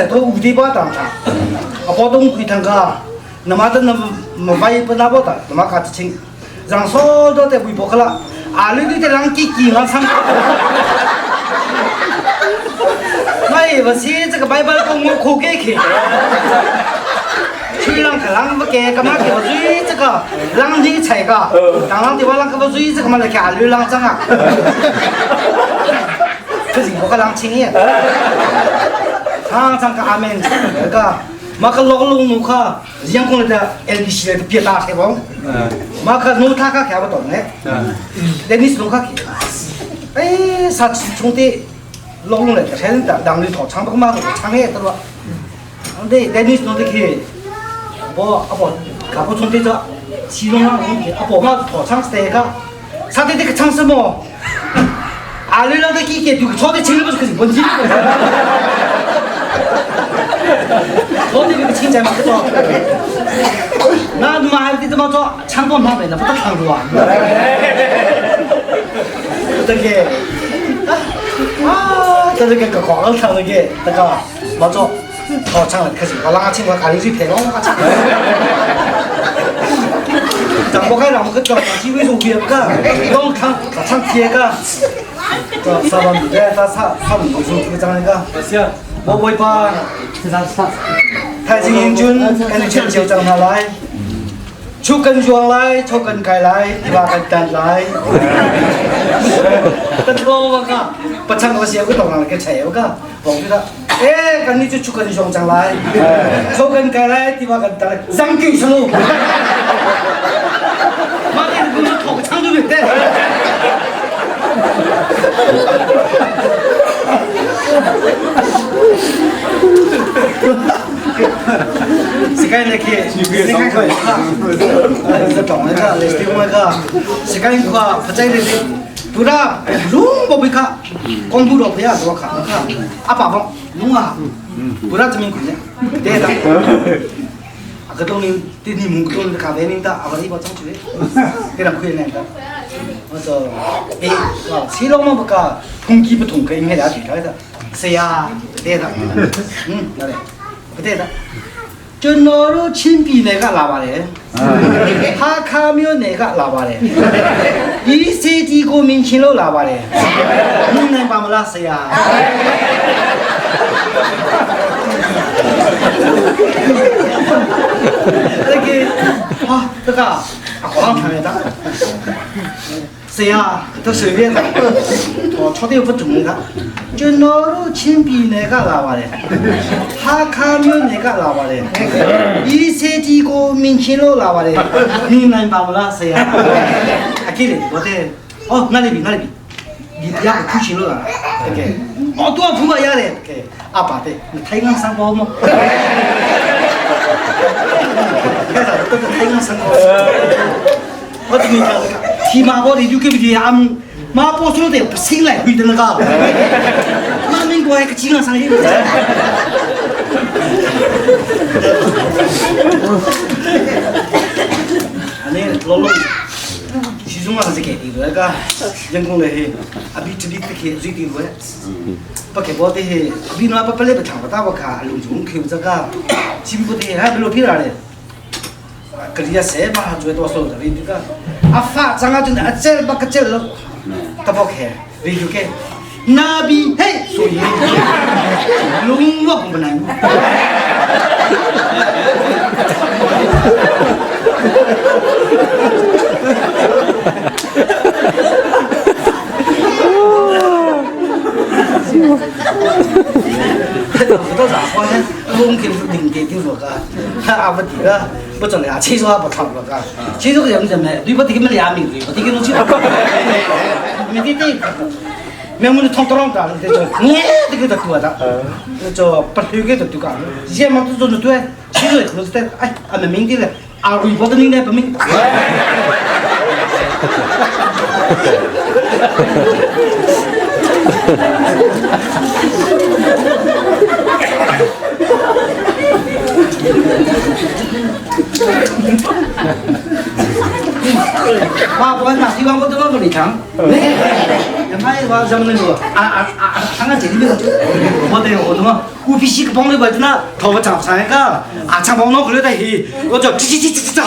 sai to u te ba tang tha a po dong kui thang ka nama ta na ma vai pa na bo ta nama ka ching zang so do te bui bo khala alu ti te lang ki ki nga sang mai va si 这个 Bible 公我苦给去，去让可让不给，干嘛给我追这个让你踩个，当啷的话让给我追这个嘛来给阿驴让脏啊，可是我个让青耶，常常个阿门那个，马克老龙奴克，阳光的 LBC 的别大开帮，马克奴他卡开不懂嘞，那你是奴卡去，哎，啥兄弟？老龙来个现在当当里头唱不嘛，唱哎得了，对，那你弄的去，我阿婆，阿婆从这个，其中啊，阿婆嘛头唱是这个，他的这个唱什么？阿里老的几个就唱的清了不是可是问题。我这个亲戚嘛，做，那你妈还得怎么做？唱歌嘛没那不得唱歌啊？这个。啊，这个个广场那个那个，没做，好唱了，可是我拉起我卡里去陪我拉起。咱不看，咱们去找机会说别个，刚看唱贴个，这啥子名字？他他他们不说这个张那个，我会把太平英军跟全球张他来。出根庄来，出根开来，你把根担来。但错个，不唱个些个懂了，个扯个，忘记了。哎，跟你就出根庄张来，出根开来，你把根担来，上九十路。妈的，你不是头唱对不对？时间来去，时间可以哈，这懂那个，来听那个，时间可不在这里，不啦，龙不会卡，光不罗不要多卡，卡，阿爸讲龙啊，不啦这边苦呢，对的。啊，个东西，对你们个东西咖啡领导，阿爸你把装出来，给他亏来的。我说，哎，啊，谁老嘛不搞，统计不统计，应该了解的，谁呀？对的，嗯，对的，不对的。就拿入铅笔那个喇叭嘞，他卡没有那个喇叭嘞，一岁几个明星都喇叭嘞，你能把我拉谁呀？那个啊，这个啊，光看得到。谁呀？都随便的，我错的又不中的，就拿入铅笔那个喇叭嘞，他卡没有那个喇叭嘞，一岁几个明星都喇叭嘞，你能把我拉谁呀？啊，给你，我的，哦，那里比那里比，你两个哭醒了啊？对，哦，多少铺个压嘞？对，阿爸的，你太阳上包吗？看啥？都是太阳上包。我跟你讲这个，提马包的就给不给俺们马包说的不行来回的那个，那民国还个金刚上去。你老老，其中啊是给的那个人工的嘿，啊比这里这个最低的，不给包的嘿，比那不不来不唱不大不卡，龙中口这个，进步的还不如别人嘞。格里亚谁嘛最多说的，你这个阿发张阿真的阿这把个这了，他不开，你就给那边嘿，所以龙我不能。不到啥话呢？我们给领给的我个，阿不提了，不整了，其实我不唱了个，其实个人怎么，你不提个么两名，不提个东西，没得对，没我们唱多啷个，这叫你这个的多的，这叫不推个的多个，以前嘛都做的对，其实可是在哎，俺们明的了，阿瑞波的你呢不明。妈，不管哪地方我都往这里唱。哎，妈，我什么那个啊啊啊，看看这里面，我得我怎么？乌皮西个帮的位置呢，头发长不长一个，啊长帮脑壳的嘿，我就叽叽叽叽叽。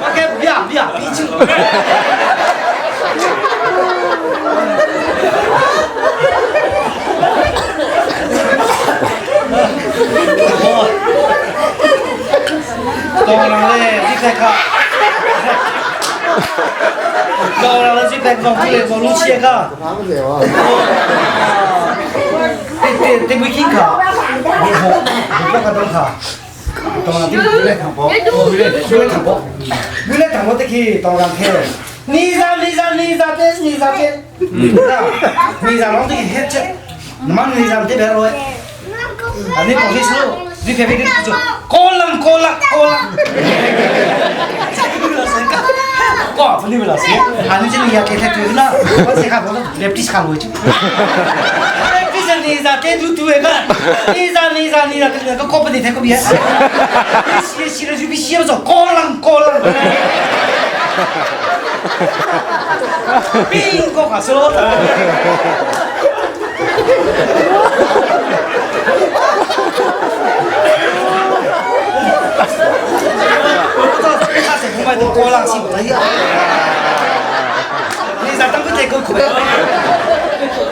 我该不要不要，别去。当然嘞，你看看。当然了，这边讲出来，网络切个。对对对，不听卡，我我不敢当卡。当然，你来看包，你来你来看包，你来看我得去当然去。你咋你咋你咋的你咋的？你咋弄的黑这？那么你咋这边来？啊，你讲的是，你别别别就高冷高冷高冷。 ကောပလိဝလာစီဟာနေချင်ရတဲ့တဲ့တူနာဘာစေခါဘောလက်ပစ်ခါလို့ချလက်ပစ်နေစားတဲ့တူတူကနေစားနေစားနေစားတဲ့ကောပတိတဲ့ကောဘီစီစီရူဘီစီရဆိုကောလန်ကောလန်ဘင်းကောကဆော他是不买的高浪是不得呀。你咋当个这个苦？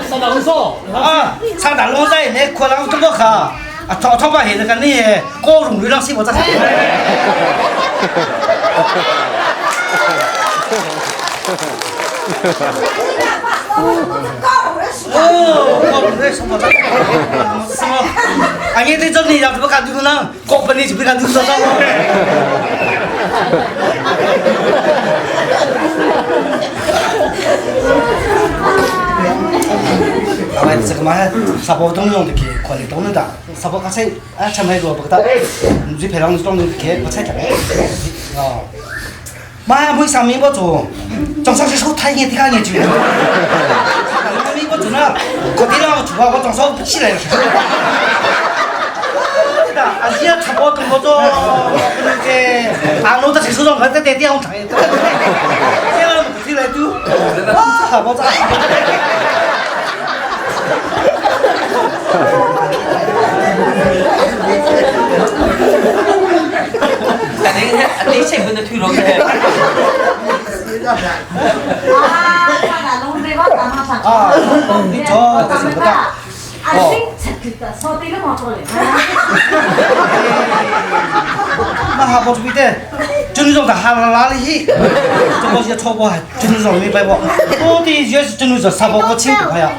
上大路少啊，上大路在那可能这么好啊，早早把现在个你高荣流浪是不咋？哦，高荣的什么？什么？啊，你对这你要怎么干这个呢？高本你就不干这个了。 아마 잠깐만 사보 동용 이렇게 관리 동는다 사보 같이 아 참해 줘 보다 이제 배랑 좀 이렇게 뭐 찾아 어妈没上面我做，装上去手太热，太热就。没我做呢，我电脑做啊，我装上不起来了。啊，你要吃我跟我做，不能这，啊，我这手上还在带电话，这样不起来都，啊，我咋？ 你谁不能推了？啊，你做什么的？那哈不注意的，真正的哈拉拉的去，这个是错过，真正明白不？到底就是真正啥不我清楚呀？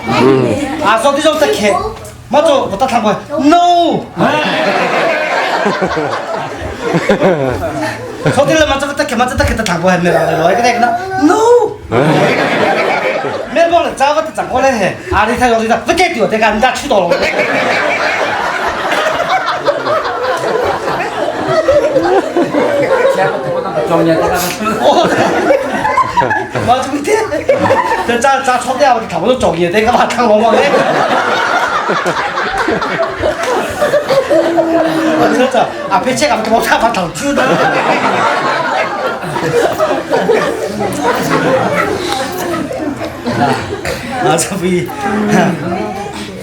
啊，说的种得开，没做不得他过，no。说的了嘛，这个得开嘛，这得开得他过还没来，来个那个 no。没忘了，早个都长过来嘿，阿里他要的不给丢，这个人家去到了。我这不天，这咋咋吵架，我看不到作业，这个嘛看我我的。我这这啊，别这个我看把头知道。啊，这不，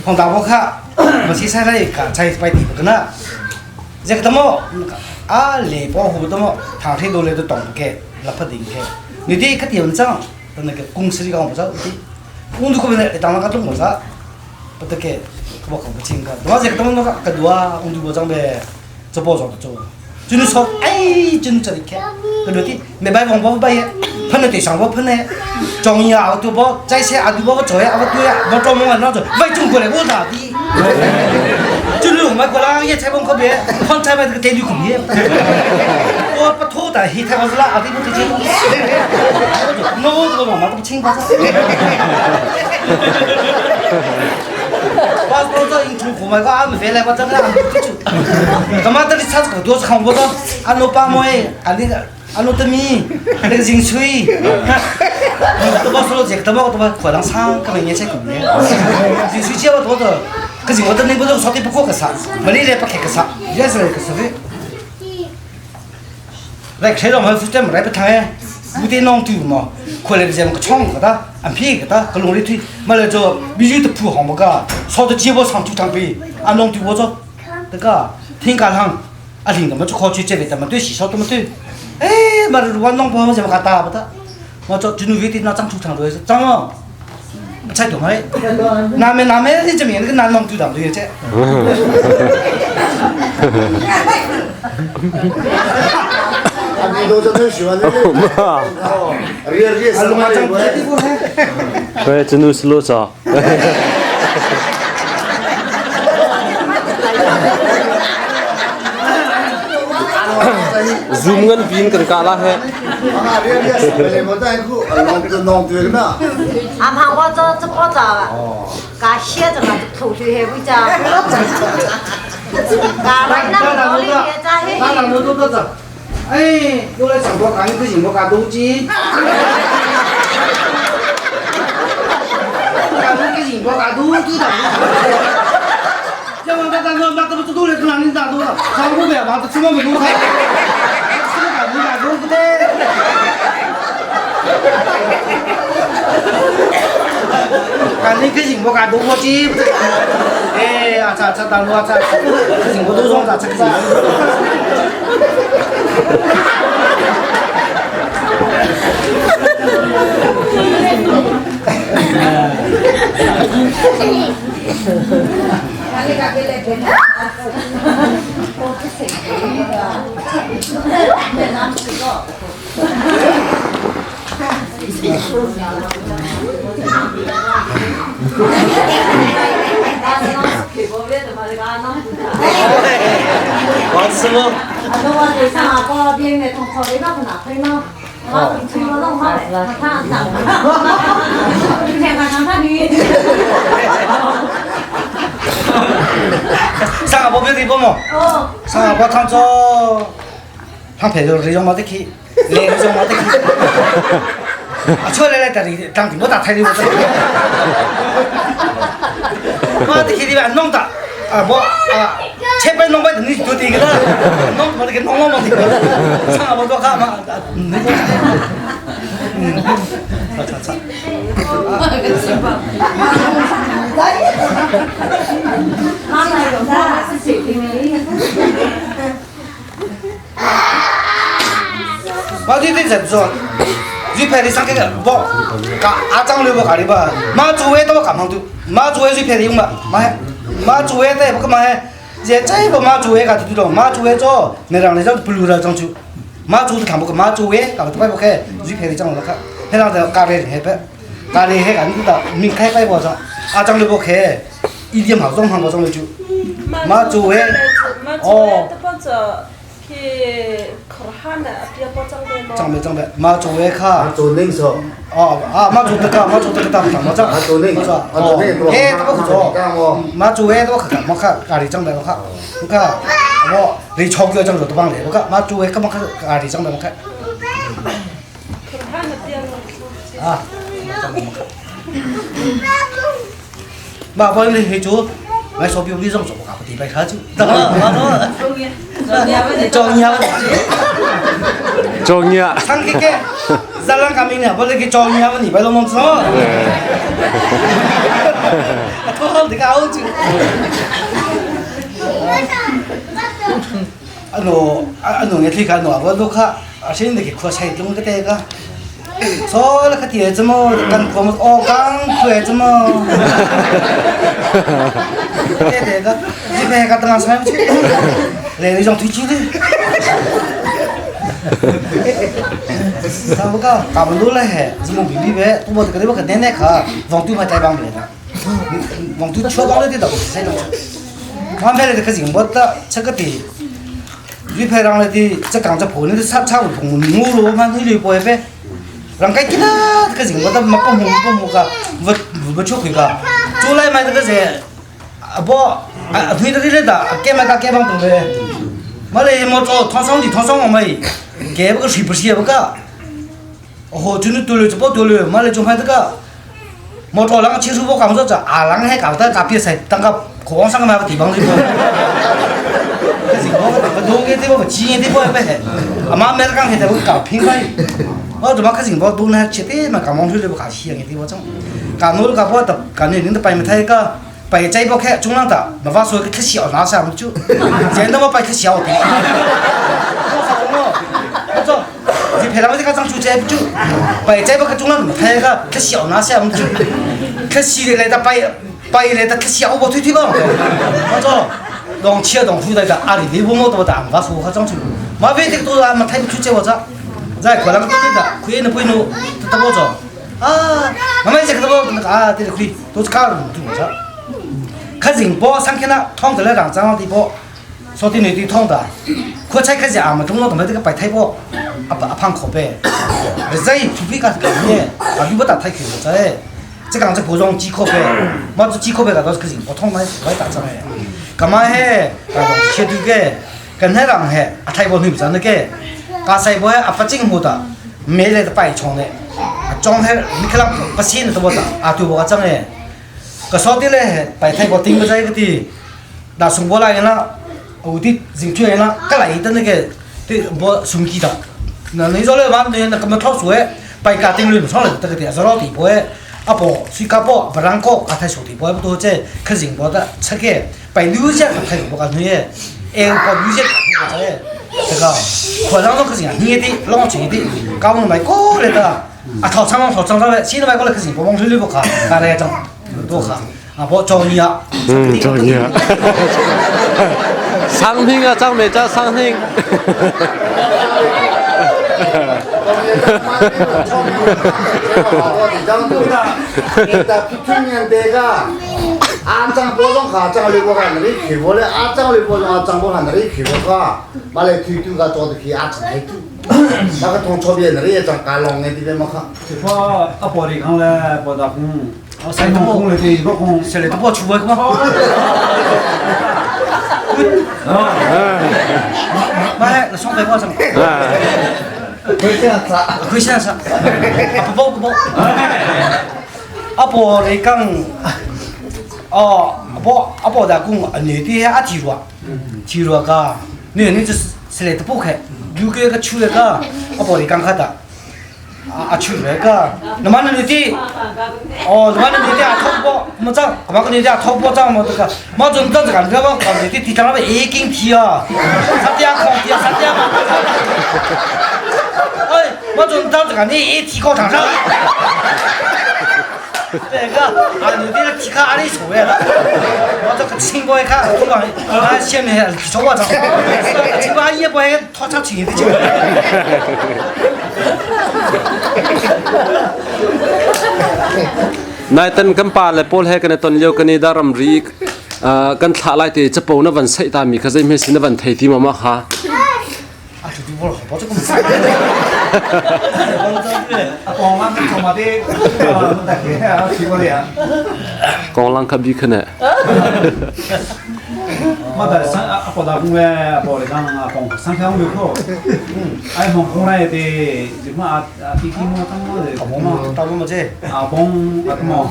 红大我看，我去菜那个菜摆地不跟那，这个怎么啊？雷暴湖怎么？唐天都来都懂不开，那不顶开。你这个地方长，到那个公司里讲不着，工作可能当那个都没啥，不得给，我搞不清个。我这个东那个个多啊，工作不长呗，做包装做。就是说，哎，真这里看，个落地没办法，我不办喷了对上我喷的，中医啊，都包在线啊，都包我做呀，我对呀，我专门啊那种外中过来我咋的？就是我们过来也采访可别，放采访这个电驴工业，我不妥的，黑太我是哪的不对劲，我这个妈妈都不清楚。我我这因从国外个俺们回来，我这个俺们不就，他妈的你啥子个都是看我的，俺老爸妈哎，俺那个俺老德米，那个人吹，都把说了这个，都把我都把快当厂，可能也才过年，人吹接我多的，可是我的那不是说的不过个啥，没来不开个啥，也是个是的。来开了嘛，负责没来不谈哎，有点弄丢嘛。khuale zem ka chong ka ta an phi ka ta ka lung ri thi ma le cho biju te phu hong ba ka so te chi bo sang chu chang pi an long tu bo cho te ka thing ka hang a ling ma chu kho chi che ve ta ma tu si so tu ma tu eh ma ru wan nong po ma ka ta ba ta ma cho chunu vi ti na chang chu chang do chang o 菜多没？那没那没，你这边那个南农组长对这。你都真喜欢那个。对，真的是老早。Zoom ngan pin kan ka la he. 俺怕我这这包着，干写着嘛，头绪还会讲。干来那个里面咋嘿？那那都都都哎，我来上课干一个什么干东西？干东西我干东西的。要么他他说妈他不都来跟俺打多了，上午别妈他什么没弄开，什么干东干东不对。干你个什么干东我记不得。哎呀，咋咋打路啊咋？个我都说咋这个。我吃不？我上阿婆边的同学，你那不拿去吗？我出了弄好了，他他今天看看他女。上阿婆边的不么？哦。上阿婆他做，他陪着人家没得去，连人家没得去。啊，出来来，这里当地我打太的我这。我得去里边弄的，啊我啊，前边弄白你就这个了，弄我这个弄弄没得个，上阿婆做干嘛？嗯，嗯，擦擦擦。妈妈有啥是水平的？我对对在做。你拍的上这个不，嘎阿张了不咖哩吧？妈祖威都干嘛都，妈祖威最拍的用嘛，妈妈祖威在不干嘛？现在不妈祖威干的多，妈祖威做，那让人家不留了张就，妈祖都看不个妈祖威，搞得不开，最拍的张我看，那让在咖喱黑白，咖喱黑干的，明开白包装，阿张了不开，一点好装好包装了就，妈祖威，哦。长辈长辈，妈祖威卡。妈祖那说。哦啊，妈祖这个妈祖这个大不长，妈祖。妈祖那个。哦，哎，这个不错。妈祖威都可看，没看咖喱长辈我看，你看，我你超过长辈都帮你，我看妈祖威干嘛看咖喱长辈我看。啊，妈，我你去做，我手表你种做不搞，地白车就，得了，妈做。装呀，装呀。上个个，咱俩干咩呢？我那个装呀，我礼拜都弄错。头好这个好久。啊喏，啊喏，你睇看喏，我都看，啊现在个苦菜种个这个。说那个碟子么，跟我们哦刚出子么？对对个，这边个当上去，来一张推机的。他不个，他们都来嘿，怎么比比呗？都把这个地方个奶奶看，往对方在帮来的，往对吃饱了的都是这种。他们来的可是我的这个的，鱼排上来的这刚才破的差差不多，我罗盘那里不会呗。让该给他这个人我都没不不不个，不不吃亏个，做来买这个人，啊不啊推到这里的，该买个该帮东的，没嘞没做，他上的他上我没，给不个谁不是不个，哦，真的多了就不多了，没嘞就买这个，没做那个技术不搞这这，啊人还搞得搞比赛，当个矿上个买个地方去。可是我我多给这个经验的不白，阿妈买了刚才在我搞平快。我怎么开始我都呢吃的嘛，刚忙出来不卡西的我种，刚努个我的，刚你你的白没太个。白在不开中央的，没法说个可小拿啥么就，现在我白可小的。我说，你陪他们这个张出这就，白在不开中央没太个可小拿啥么就，可细的来的白白来的可小我推推吧。我说，让切让出来的阿里的我我都打没法说他张出，马非这个多啊嘛太不出这我这，在可能对的，亏呢不弄，他我做啊，妈妈这个都那个啊，对的亏，都是卡路对我这。开始包上去了，汤得了两张的包，说的女的汤的，可才开始俺们中国他们这个白菜包，阿阿胖口呗，在土皮干干的，啊，你不打太可在，这刚才不用几口呗，嘛这几口呗，都是开始包汤来来打仗哎，干嘛嘿？啊，切对个，跟那人嘿，阿太包女不在那个，阿西包阿发进货的，没来的白床的，啊，装嘿，你看他不信的多的，啊，对我讲哎。个少的嘞，白菜个顶不在个的，那送过来了，我的人出来了，过来的那个对我送去的，那你说嘞嘛，你那个么套数哎，白家顶里不上来，这个的是老地婆哎，阿婆水家婆不让过，阿太小地婆不多这，可人婆的吃个白牛肉太不干脆哎，包牛肉不这，这个可让都可是你的老钱的，搞我买过来的，啊套餐嘛套餐上来，现在买过来可是不往水里不卡，拿来整。多好啊！我找你啊！嗯，找你啊！商品啊，张美叫商品。阿张波中卡张里波看那里去过嘞，阿张里波中阿张波看那里去过卡，马来推推个做的去阿张来推，那个同错边那里也张干龙的地方嘛卡。这个阿婆里讲嘞，波大公。 塞东风了，对，个风，塞来都跑出来个嘛。妈，那双白包什么？亏钱啥？亏钱啥？不包不包。阿婆来讲，哦，阿婆阿婆在讲，女的阿体弱，体弱个，女的就是塞来都不开，如果个出来个，阿婆来讲他的。啊出来个，那么你的，哦，那么你的啊，淘宝么子，那么你的啊，淘宝账么这个，么子这个，你看嘛，你的地上那个一根提啊，啥点空的，啥点嘛，哎，么子这个你一提高场上，这个啊，你的提卡阿里出来了，我这个情况一看，我讲啊，下面说我这，情况也不爱掏出钱的就。 Nai tan kan pa le pawl he kan ton lio kan i da ramri kan thla lai te chapo na van sai ta mi kha zai me sin na van thei ti ma ma kha. 啊，这对我好，这个。 光啷个他妈的，大家去过的呀？光啷个比可呢？我在上阿婆大公嘞，婆来讲阿公上下没口，哎，红红来的，就嘛阿阿弟弟么当么的，嘛，当么这？阿公阿么？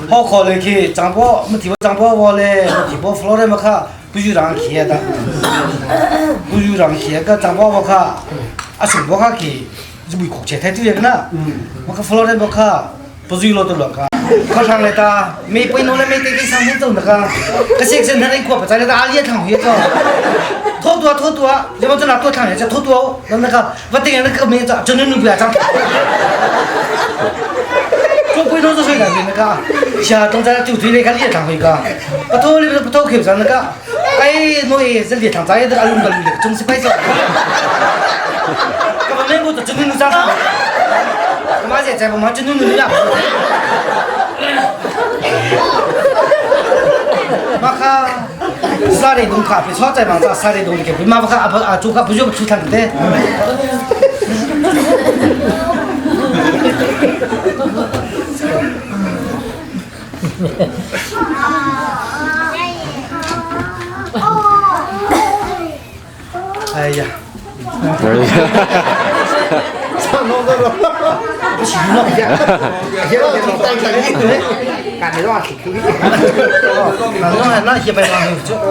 好考虑去，张波没提过张波我嘞，没提过弗洛的么卡，不就让去的，不就让去个张波我卡，阿熊波卡去，就没国钱太多个呢，我看弗洛的么卡，不就老多了个。考上来的，没不弄了没得给上面走那个，可是现在那过不在那个阿里堂也走，偷多偷多，要么就拿多长也叫偷多，那那个我等那个没走，真的你不要涨。做鬼都是谁干的那个？像东在就对那个猎场回个，不偷你不偷开不上那个，哎，我也是猎场咱也得阿龙个绿的，总是拍照。干嘛没我就真的能涨？干嘛在在我们真的能涨？马卡，啥的东卡，别说在忙啥啥的东西，别马不卡阿不阿做卡不就出场的。哎呀！不行了，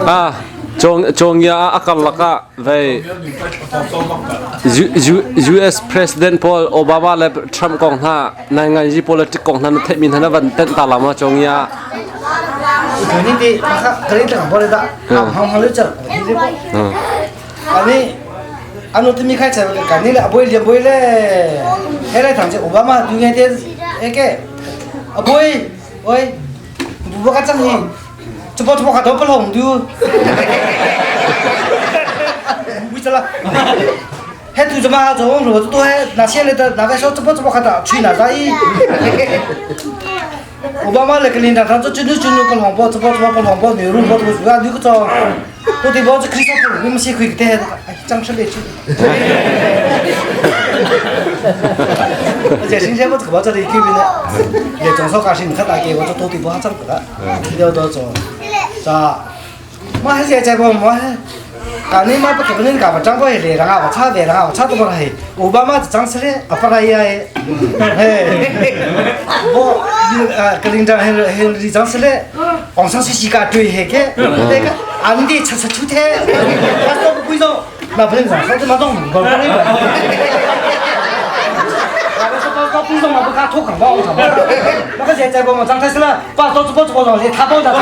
啊。Chongya a karlak ah vei US President Paul Obama le Trump kong hna nai ngai ji politic kong hna na theih mi hna na van tenh ta la ma Chongya. Kani ti kani tang bole da hang hang le char ani anu ti mi khai char kani le aboi le boi le he lai thang che Obama tu ngai te eke aboi oi bu ka chang hi 这包这包还都不弄丢，为啥了？还做什么？做我做还那现在的那个说这包这包还打去哪咋伊？奥巴马那个领导，他做军队军队不红包，这包这包不红包，牛肉包这个啊，你个做，都得包这可以上不，你们先可以给他，哎，张出来去。而且新鲜我这个包这里给别的，也总说高兴，他大给我这多地方长个，了多做。咋？我还是在讲我还，干你妈不给不能干不张过来，让我差点让我差多了嘿，奥巴马张出来，阿巴拉耶，嘿，我啊，格林长还是还是张出来，往上去几个对黑个，那个安迪吃吃出天，他说不会说，那不能讲，他他妈当五个不能。到不中嘛不看脱岗包，我操！那个现在我们张开始了，把桌子包子包上，他包的。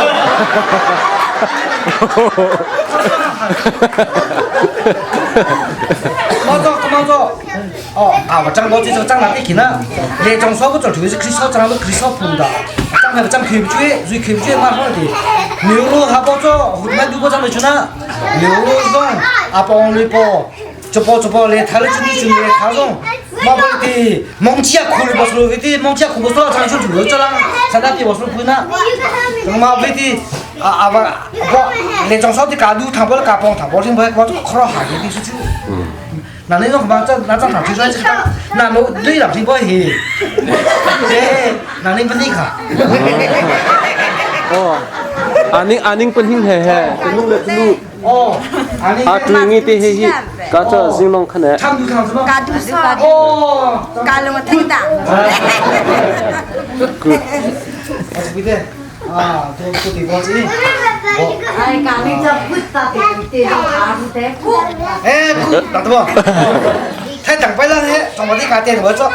毛总，毛总，哦，啊，我张我这个张哪里去呢？连张烧个做就是可以烧，张都可以烧铺的，张还不张开不住，最开不住嘛好的。牛肉还包做，后面牛包张的去呢？牛肉粽，阿包里包，这包这包来，他的这里就来他种。马不的，蒙吉亚苦的不是路的，蒙吉亚苦不是长春主这啦，三大比我说不呢，这个马不的啊啊不不，连张烧的家都糖包了家帮糖包的，我我就靠了下的的是就，那那种嘛这那张糖就算是那我对两听过去，哎，那你不你看。哦，阿宁阿宁本兴嘿嘿，nu le nu 哦， a tu ngi te he hi ka cha jing long khane 唱不唱什么？嘎嘟萨，哦，嘎了么听的。 good 我是不对，啊，都都对我这。哎，嘎你这不打的对啊，是的。哎，打的不？太长白了，嘿，从我这家店我做。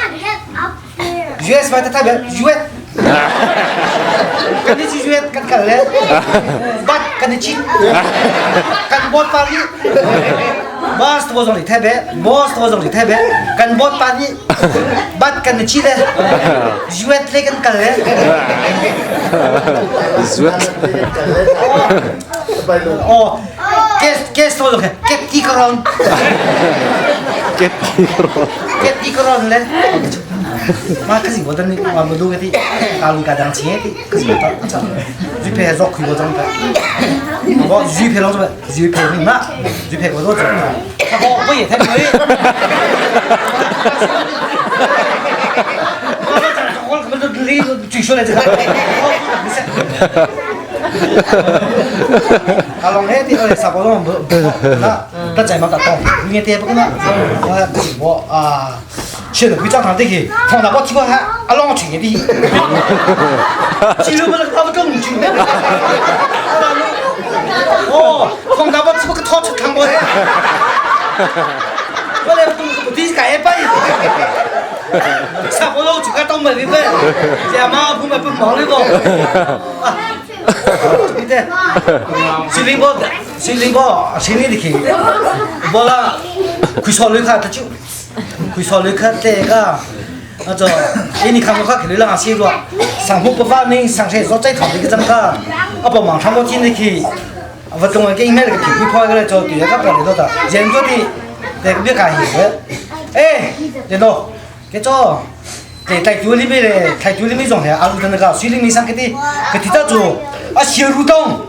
US 买的太别 US。跟你去 US 跟跟嘞，bắt 跟你去，跟bot 巴里，boss 我从里太别，boss 我从里太别，跟 bot 巴里，bắt 跟你去嘞，US 嘞跟跟嘞。 zuat 哦，给给说了，给几个人， get 给几个人嘞？妈，可是我等你，我们录个的，大陆家长钱的，可是我当，鱼片肉亏我怎么办？我鱼片老怎么？鱼片你妈，鱼片我都做，他我不也太贵。我我都你最说来这个，我没事。阿龙那啲我哋十个钟唔那得济冇得当，远啲不过啦，我我啊，去了规张堂啲去，放大我听过下，阿龙全啲，记录不是跑不动去，哦，放大我只不过掏出看过，我嚟都啲解一摆。差不多就个东北的呗，这妈不买不忙的不。对对，水灵波，水灵波，水灵的去，我啦，开少旅客他就，开少旅客这个，那就，印尼看不看去了那些个，上铺不发明，上车说再讨一个怎么个，啊不忙上我听的去，我中文给买了个皮皮跑过来做对个跑里头的，人做的，那个别干嘢，哎，领导，给做。对，在酒里面嘞，在酒里面种的，阿鲁的那个水里面上给的，给提到做，啊，小蠕动，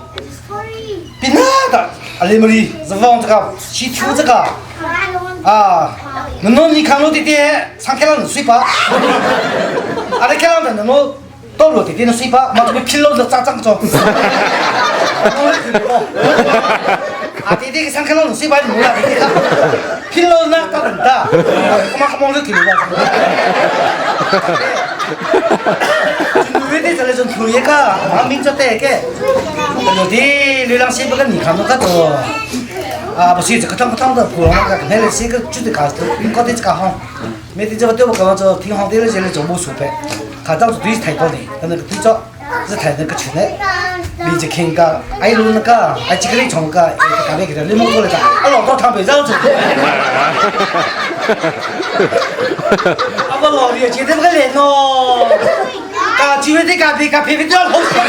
比那的，阿里么里是往这个去抽这个，啊，那侬你看我弟弟上开了水吧，阿里开了的那侬到落弟弟那水吧，嘛这个拼了是脏脏做，啊，弟弟上开了水吧，你了，弟弟，拼了那当然的，我妈我妈都给你吧。Te chale chun thu ye ka ma ming cho te ke lo di lu lang si ba ka ni kham ka to a ba si ka thang ka thang da phu ka ka ne si ka chu de ka ko te ka hong me ti cho te ba ka cho thi hong te le le cho bu su pe ka dao tu thai to ni ka na tu cho 是台那个群嘞，你就听个，哎路那个，哎这个你从个，哎个个你摸过来个，啊老到他没绕住。啊我老的今天不个脸哦，啊就为这个别个皮皮都要头洗，啊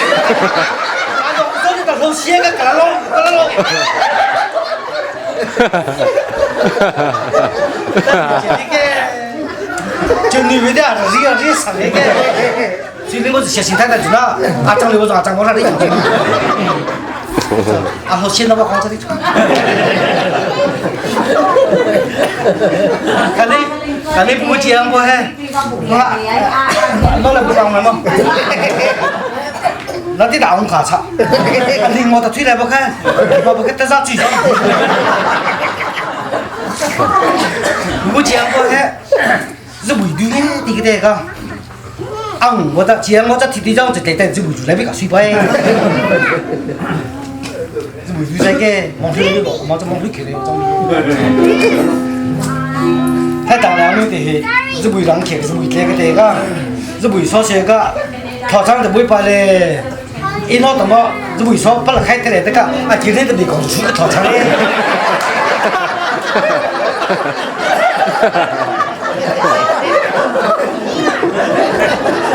老早就到头洗个，嘎啦拢嘎啦拢。就女的啊，这个这啥那个。所以我是写心太太住啦，阿张的我说阿张我那里讲。啊，好现在我讲这里。看你，看你不讲不嘿，我我来不讲了吗？那你大红卡擦，你我的嘴来不开，我不给得上嘴上。不讲不嘿，是为对呢，这个这个。啊，我这既然我这天天就地地是为住来比较水摆。是为住在个，望出来个，望就望出去了，太大了，你这是为人客，是为这个这个，是为所学个，头上就不摆嘞。一拿什么是为所不能开的来这个，啊，今天都没讲出个头上嘞。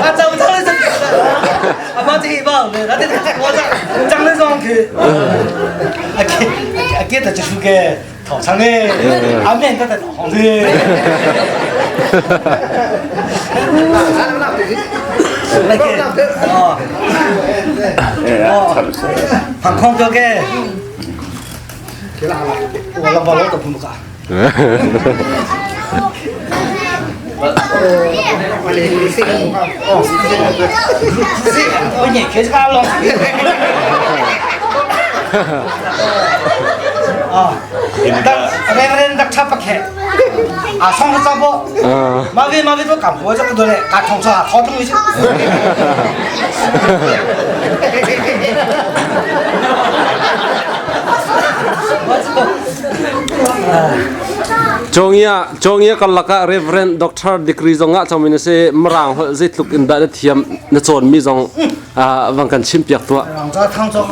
啊，走走了走。啊，把这一包，那这我这长得上去，啊给啊给他就是个头上的，阿面他在头上的。那个哦，哦，航空表嘅，我老婆老都不干。我眼开始干了。啊，那那那差不开，啊，上个上坡，马尾马尾都干活这个多嘞，干通车好东西。Jongia Jongia kalaka Reverend Doctor degree zonga chawmin se marang hol zeitluk in da na thiam na chawn mi zong wang kan chim piak tua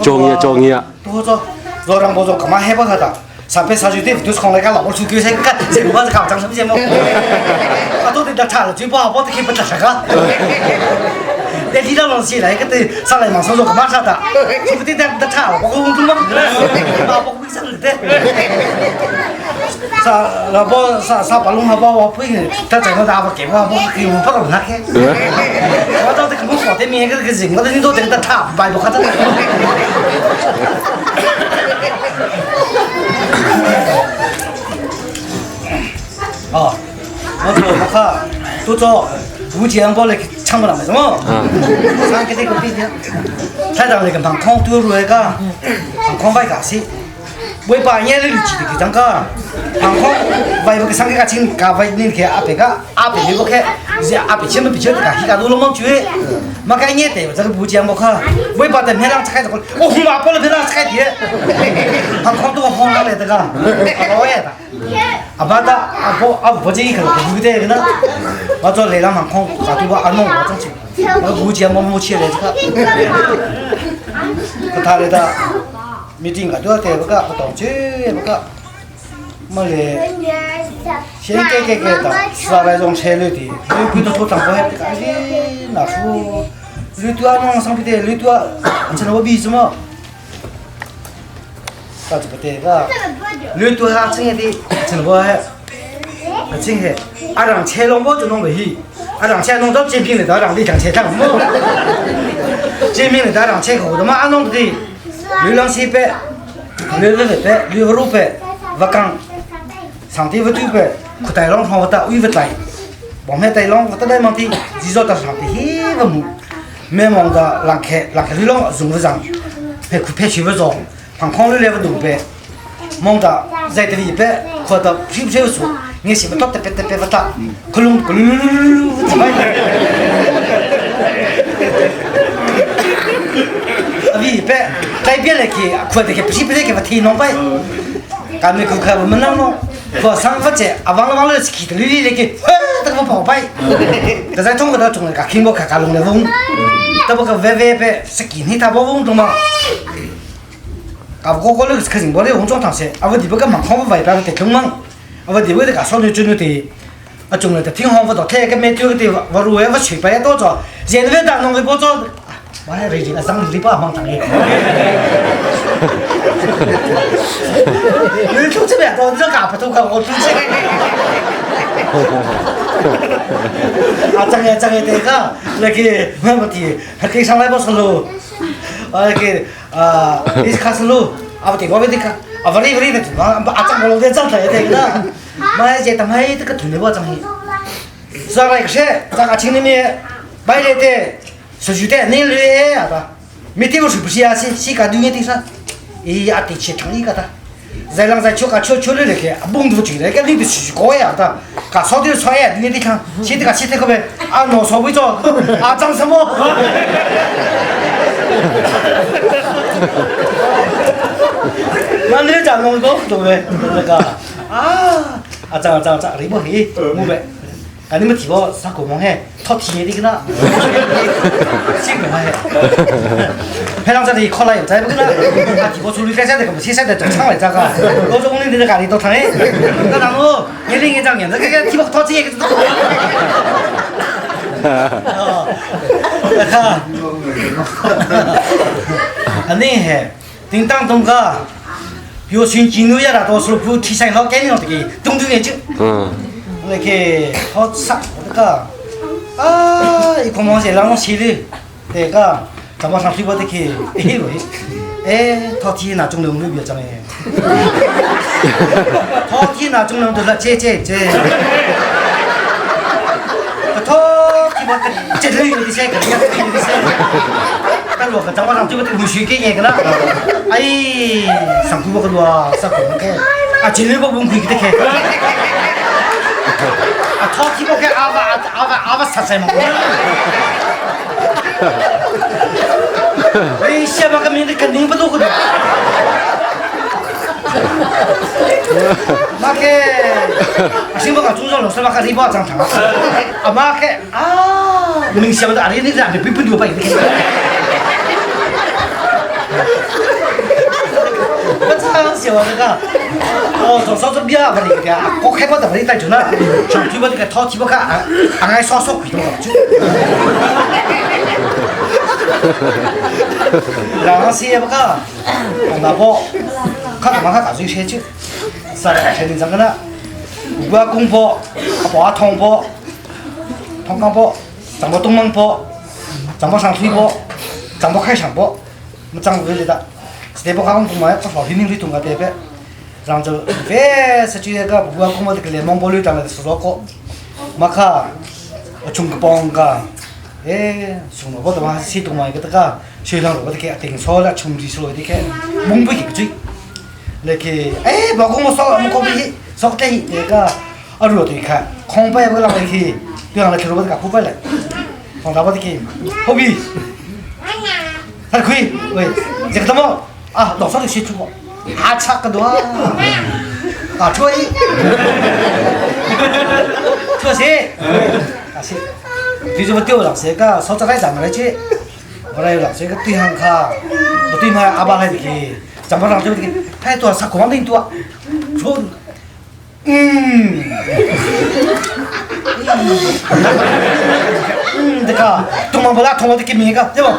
Jongia Jongia 多做，若让我做干嘛害怕他的？上边上去对都是空来个老婆出去先干，这我是搞张什么节目？啊，都得他差了，就不好，我都可以不打这个。那领导老师来个对上来马上说干嘛啥的，说不定他差了，我工作嘛不了，啊，我会上的。啥老婆啥啥把龙好把我配，他在那打我给我我给我不懂他开。我到底可能好的面个个人，我都你都等他差白不看这。哦，我做我看都做无钱包来抢不了什么，上个这个毕竟，太大那个航空丢入那个航空外加是，为把眼里记得几张个，航空外不个上个钱加外那个阿别个阿别那个开，是阿别钱么比较个，他家都那么贵，嘛个眼对这个无钱不看，为把等片上拆这个，我红马包了片上拆的，航空都红上来这个，老远的。阿爸的阿婆阿婆这一个不对个呢，我做来了航空，咋都把阿弄我挣钱，我无钱我没钱来这个，他来的，没定个多对不个，不懂就不个，没嘞，先给给给的，十来种车来的，有几多多张不还这个，哎，那说，你多弄上边的，你多，成了我比什么？咋子不对个？你多下正的，成了我还，正的，阿让车弄我就弄不起，阿让车弄到精品的，让你讲车上么？精品的让车好的嘛，阿弄的，流量700，600，600，不讲，上帝不对白，可大浪上我打，我不带，旁边大浪我打来忙的，至少到上帝嘿不忙，没忙的让开让开流浪用不上，别苦别去不着。航空里来不多呗，忙的在这里呗，或者屁股上说，你什么都特别特别不打，可隆可隆怎么？ Abi pe tai bia le ki khua te ke psi psi ke va thi nong pai. Ka mi ku kha ba manang no. Khua sang va che awang awang le ki li li le ki ta ka pa pai. Ta zai thong ka da chung ka khing bo kha ka lung le vung. Ta bo ka ve ve pe saki ni ta bo vung tung ma. Ka ko ko le ka jing bo le hong chong thang se. Awa di bo ka mang khong ba vai pa te tlung mang. Awa di bo te ka so ni chu nu ti 啊，中了的挺好，我到开个没丢的，我如果我去白多着，现在当中的不做，我还认真上礼拜忙当的。你出这边多，这干不都干我出去。啊，这个这个这个，那个没问题，还给上来不是路，啊那个啊，你是卡是路，啊不对，我不对卡，啊不对不对的，啊啊，这我老在这台的个。买这他买这个土的我张起，上来个车，咱个请你们买来的，是有点那类啊吧，没地方是不是啊？是是个女的噻，伊也得去厂里个他，再让在吃个吃吃了那个，蹦都进来个里头去过呀的，个烧点菜呀，你得看，现在个现在个呗，啊老烧不着，啊长什么？那你讲弄个对不对？那个啊。啊，张张张，你不去，我呗。啊，你们提我啥国王嘿，他提的个啦，这个嘿，平常这里考了有在不个啦？啊，提我出去干啥的？个不，现在在厂来这个，我说我们在家里都疼哎，那然后你另一张眼子，这个提我掏钱个。哦，哈，啊，你嘿，叮当东哥。有新进入呀啦，到时候不提前老给你了这个东东眼睛。嗯。那个好吃，那个啊，一个毛线让我吃的，那个咱们上水果的去，哎喂，哎，他天哪，中粮都别讲哎，他天哪，中粮都是这这这，他天哪，这这有的些，个有的些。但我个早上就不学给你个了，哎，上课不个多，上课不开，啊，今日不崩溃的开，啊，他听不开，阿爸阿爸阿爸实在嘛，哎，下巴个名字肯定不多个的，妈个，啊，新不个中学老师嘛个礼拜长长，啊妈个啊，明晓得阿里那个阿里不不牛掰的。我超喜欢这个，哦，从上次比啊，不离个，我开过的不离带就那，上嘴巴这个掏提不开，俺爱刷刷鬼东西。然后谁也不看，老婆，看他妈看大嘴吃酒，啥来吃的这个呢？我公婆，阿婆汤婆，汤刚婆，咱们东门婆，咱们上水婆，咱们开场婆，我们张回来的。这不讲我们不少听听懂个对不？然后就别是就那个不管我们这个联盟保留咱们是说过，马卡，我中个帮个，哎，送了我的嘛，谁懂嘛？一个这个，谁让我这个顶错了，穷的说的个，蒙不起个嘴，那个哎，包括我说我们搞不起，说的那个，啊，如果对看，空白我让那个，对上来吃我这个空白了，放到我这个后边，他可以，喂，这个怎么？啊，老早就学出过，啊，差个多，啊，吹，吹谁？啊是，比如说丢了谁个，说这个咱们来去，我来了谁个对象卡，不对嘛，阿爸来的去，咱们上就这个，太多啥光的多，说，嗯，嗯，这个，东方不拉，东方的给名个，对不？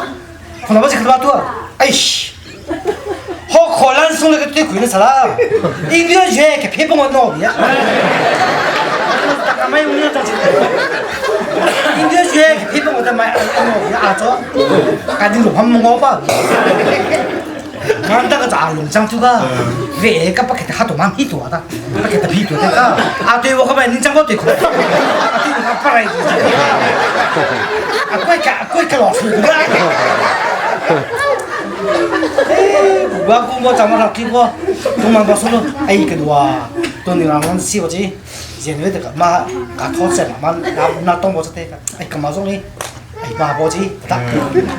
可能不是个多，哎西。好可能送了个最贵的啥啦？一个月给赔本我脑的，大家买我要挣钱。一个月给赔本我在买脑的阿祖，赶紧弄他们我吧。俺那个咋龙江这个，为个不给他多忙屁多的，不给他屁多的个。啊对我可买你讲我对口，啊对我不来，啊怪个怪个老师的。哎，我公我怎么了？听过，东南巴说了，哎，个多，都你让我们洗我这，现在这个嘛，搞套子嘛，拿拿东西这个，哎，干嘛做呢？哎，嘛不这，不打，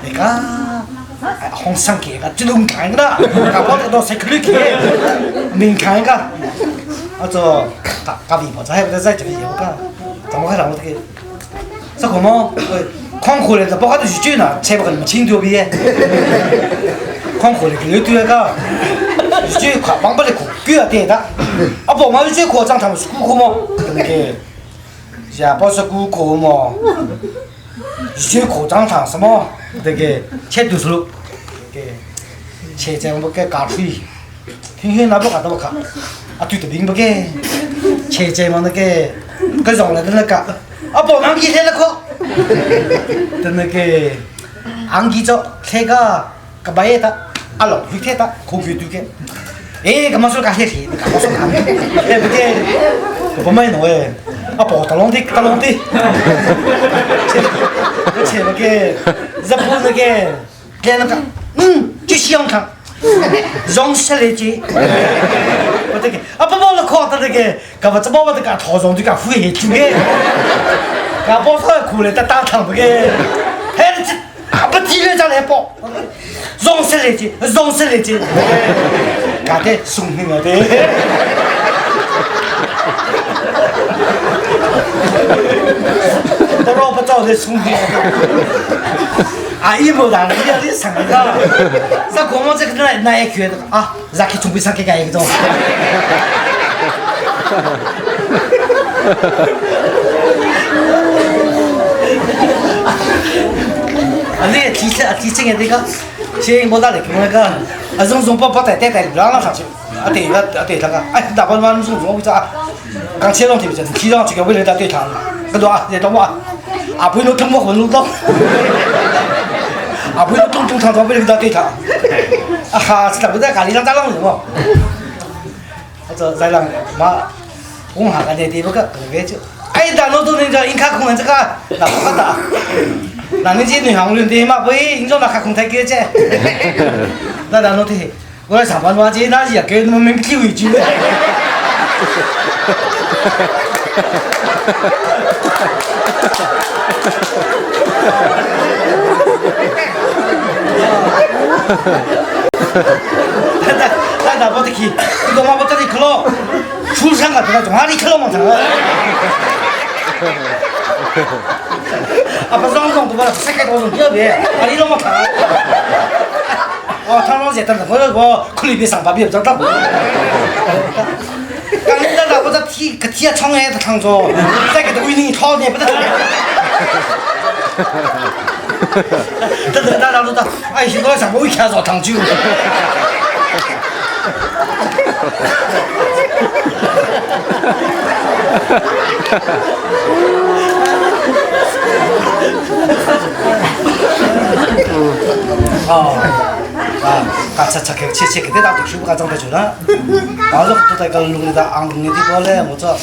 那个。红上给个，这种看个，搞不到谁去去，明看个，啊做搞搞微博，这还不在这个业务个，怎么还让我这个？这个么？看回来的，包括都是转了，才不可能清掉别。看回来个对个，最快帮不了苦，给要点的。啊不，我最夸张，他们是顾客么？那个，也不是顾客么？最夸张他什么？那个切读书，那个切在我们给搞水，天天那不看都不看，啊对的明不给，切在嘛那个，给让来的那个，啊不，俺一天那个，的那个，俺记着那个个白的，啊老鱼贴的，可贵对个，哎，干嘛说干些事？干嘛说干？对不对？不买弄哎，啊跑到拢的，到拢的，我切那个，日本那个，来那个，嗯，就香肠，融下来就，我这个，啊不跑了，靠的那个，干嘛这宝宝这个套装就干敷衍就个，干包上过来的大汤不个，还是这。啊不提了再来包，融下来就，融下来就，干的送你了的。不老不早的送你。啊，一模大，你要你上一个，这国王这个那那也觉得啊，让去准备上给干一个钟。啊，你提前提前的那个，先我打来跟那个，啊，从从包包带带带让让上去，啊对个啊对那个，哎，大包包从从我讲，刚切上去不是，提上去个为了他对他，个多啊，你懂吗？啊，不用通过混路到，啊，不用东东厂长为了他对他，啊哈，是不在家里上打浪人哦，我这在让妈，我下个那地方个个就，哎，大老多人叫银卡空这个，那不打。那你这女行轮的嘛，不，你说那卡空太给这，那那老的，我来上班嘛，这那是给我们机会去。那那不得去，这个嘛不得去了，出山个这个从哪里去了嘛？啊，不让让都把世界多种特别，啊你那么看，哦，他老在等我我可能比上班比较大。刚才那我在提个提窗埃的唱着，再给他为你炒的不得。等等等等等，哎，现在上我一看着糖酒。哦，啊，刚才才给切切给他读书，刚长得出来，然后都在个路里头昂路里头过来，我说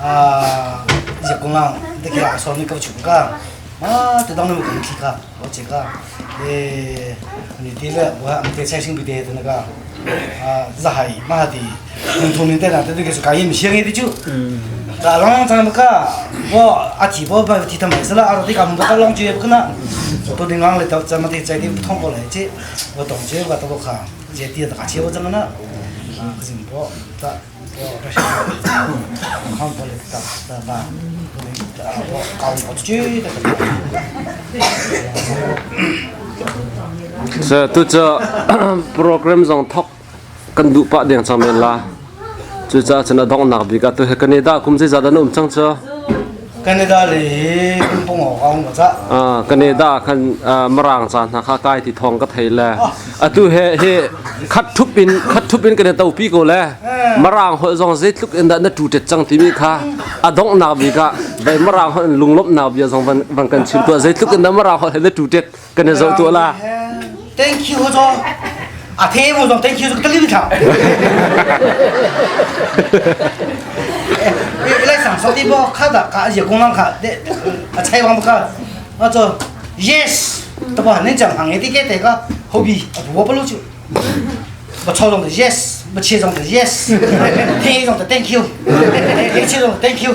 啊，一些工人那个阿说你搞穷个，啊，这当然我跟去个，我这个，诶，你对了，我们在财政部的那个，啊，是还嘛的，农村的那这个是干也没写的就，那啷咱们个，我阿提包把提他没事了，阿罗的干不到啷就不可能，都得啷来到咱们得在的不通过来这，我同学我都看，这第大钱我怎么呢？啊，可是我打我这是，看过来打打吧，我搞我就这个。 So tu cha program zong thok kan du pa deng chang men la chu cha chana dong nak bi ka tu he Canada kum je zada um chang cha Canada le kum pong o ka cha à Canada khan marang cha na kha kai ti thong ka thei le atu he he khat thup in khat thup in kan tau pi ko le marang ho zong je tluk in da na tu te chang ti mi kha adong nak bi ka bai marang ho lunglop na bia zong van van kan chim tu je tluk in da marang ho he na tu te kan zo tu la Thank you zo 啊，听我说 Thank you 这个得里头。你来上手的不卡的，卡热工人卡的，啊，采访不卡，我说 Yes，对吧？你讲行业的给这个后边，我不录就，我操纵的 Yes，我切中的 Yes，听中的 Thank you，听切中的 Thank you，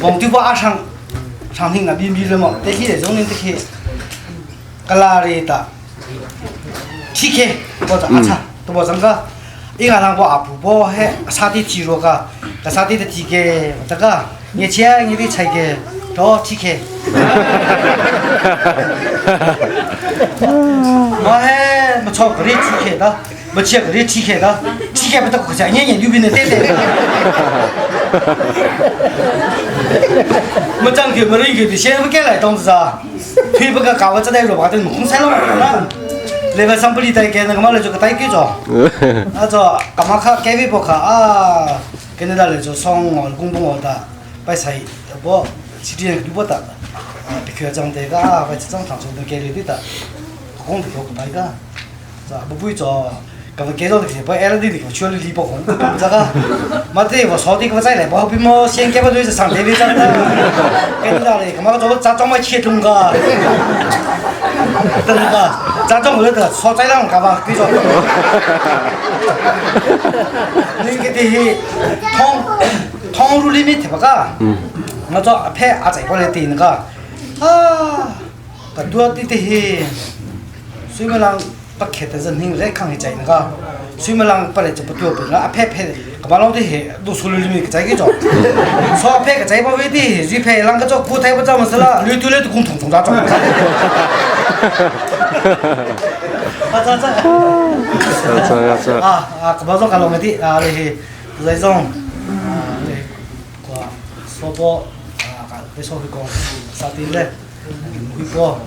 王对不阿长，长听那边边了嘛，得去这种人得去，格拉里的。TK 我这阿差都无怎个，伊个人我阿婆婆嘿沙地猪肉个，个沙地的 TK 这个，你钱你的菜个，都 TK。我嘿没错，个里 TK 的，没吃个里 TK 的，TK 不得国家年年有病的对对。没长个没人个的，现在不该来当子啊，推不个搞个这代肉把这弄菜了嘛。 레바 삼불이 다이게 내가 말해 줘그 다이게 줘. 아저 까마카 깨비 보카 아 걔네달래 저 성어 공봉어다 빠이사이 뭐 지리에 리보다 아 비켜장대가 빠이 장 당송도 깨리디다 공도 교고 바이가 자 뭐부이죠 그럼 계속 이렇게 뭐 LD 그 추를 리보 공 자가 마테 뭐 서디 그在来不比么先给不就是上台边上的跟着嘞，干嘛做咋装么切中个？等个咋装不得说在啷干嘛？比如说，你给的通通路里面贴不个？我做拍阿仔过来点那个啊，个多的的，所以嘛人不开的人听来看一在那个。所以嘛人不来就不多不了，阿拍拍，个嘛拢的嘿，都出来里面个在个做，说拍个在不为的，就拍啷个做，不太不怎么是了，绿丢了都共同从咋装。啊这这，这这啊啊，个嘛种个拢的啊，你这种啊，你个说波啊，个别说去讲啥的嘞，去过，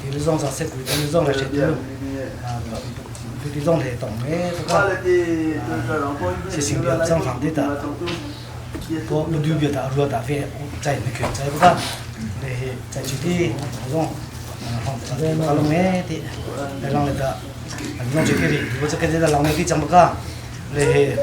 你这种啥色鬼，你这种来谁的啊？这种来动的，这个是性别正常的的，我不对别的，如果大飞在那个在不个，你在具体那种，啊，龙的的，来让那个，弄这个的，我这个这个让那的怎么个，你。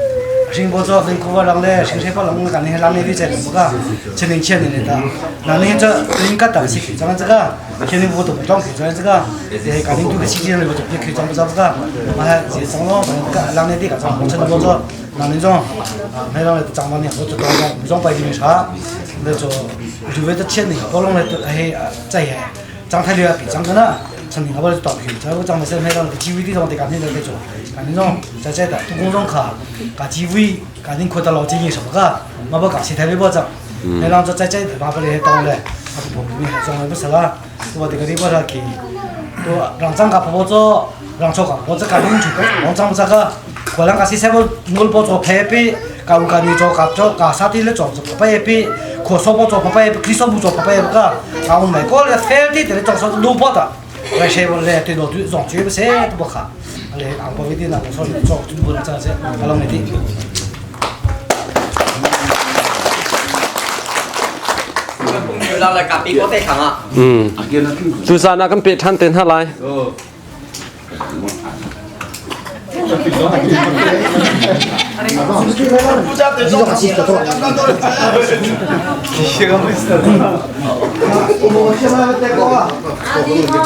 新波做分库啊，人嘞，新西巴人干那人那的在怎么个？千年前的的，那那这应该当时去咱们这个，千年我都不当去咱这个，这家庭都个时间里我都别去咱不咱这个，啊，这上咯，人那的个咱我成都做，那那种啊，没让长完呢，我就当当装白金茶，那做就为了千年，包弄来都哎在张太了比张个呢。成年我不当去，在我张的身份上，机会地方得干天在做，干那种在这的，都工厂卡，干机会，干点扩大老经验什么个，我不干其他的不涨，那让这在这的，把不来当嘞，啊不不不，装的不是啦，我这个地方上去，都让张家婆婆做，让做个，我这干点去，我张不这个，我让个西塞不，我不做配备，干我干你做干做干啥的来做做配备，可说不做配备，可说不做配备个，啊我美国的非得得做说萝卜的。来谁不来对罗对让绝不谁都不卡，来俺不会的那我说做就不能这样子，阿龙没的。 ตูซานากันเปทันเต็นท่าไร 啊，你好。